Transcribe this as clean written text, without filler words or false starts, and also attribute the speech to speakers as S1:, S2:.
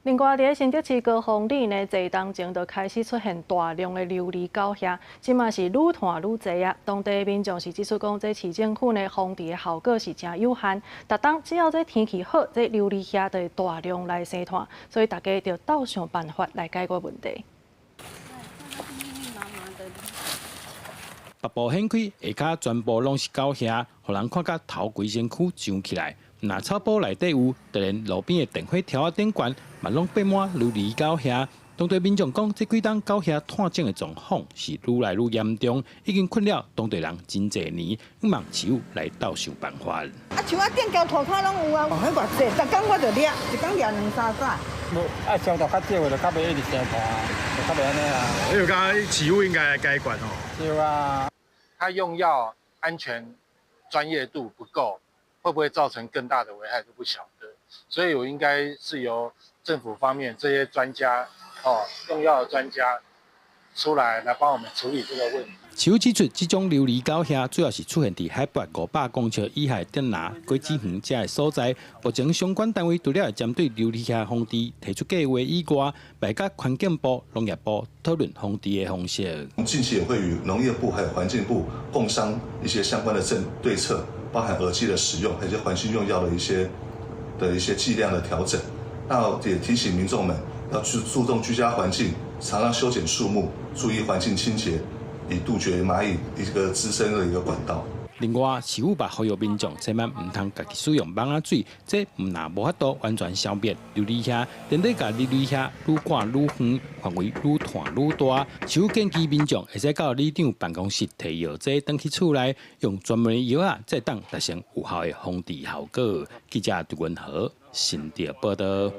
S1: 另外，佇新竹市高峰里呢，坐冬前就開始出現大量的琉璃狗額，這馬是愈炭愈濟啊。當地民眾是指出講，這市政府呢防治的效果是誠有限。逐冬只要這天氣好，這琉璃額就會大量來生炭，所以大家就鬥想辦法來解決問題。
S2: 腹部掀開，下跤全部攏是狗額，予人看甲頭規身軀脹起來。若草埔內底有，就連路邊的電火柱仔頂懸，嘛攏爬滿琉璃狗額。當地民眾講，這幾冬狗額炭種的狀況是愈來愈嚴重，已經困擾當地人真濟年，希望市府來鬥想辦法。
S3: 啊，樹仔頂交塗跤攏有啊，彼偌濟，逐工我就掠，一工掠兩三擺。
S4: 無愛消毒較少的，就較袂一直生炭，就較袂按呢啊。
S5: 你有感覺市府應該來解決吼？
S4: 對啊。
S6: 他用藥安全專業度不夠，會不會造成更大的危害都不曉得，所以我應該是由政府方面這些專家，哦，用藥的專家出來來幫我們處理這個問題。
S2: 市府指出，這種琉璃狗額主要是出現佇海拔500公尺以下竹林、果子園這个所在。目前相關單位除了會針對琉璃額防治提出計劃以外，嘛會佮環境部、農業部討論防治的方式。
S7: 近期也會與農業部還有環境部共商一些相關的政對策，包含饵劑的使用，還有一些環境用藥的一些劑量的調整。那也提醒民眾們要去注重居家環境，常常修剪樹木，注意環境清潔，以杜絕螞蟻一個滋生的一個管道。
S2: 另外，市府嘛呼籲民眾千萬毋通家己使用網仔水，這毋但無法度完全消滅琉璃額，連帶共琉璃額愈趕愈遠，範圍愈炭愈大。市府建議民眾會使到里長辦公室提藥劑轉去厝內，用專門的藥仔，才會當達成有效的防治效果。記者杜文和新竹報道。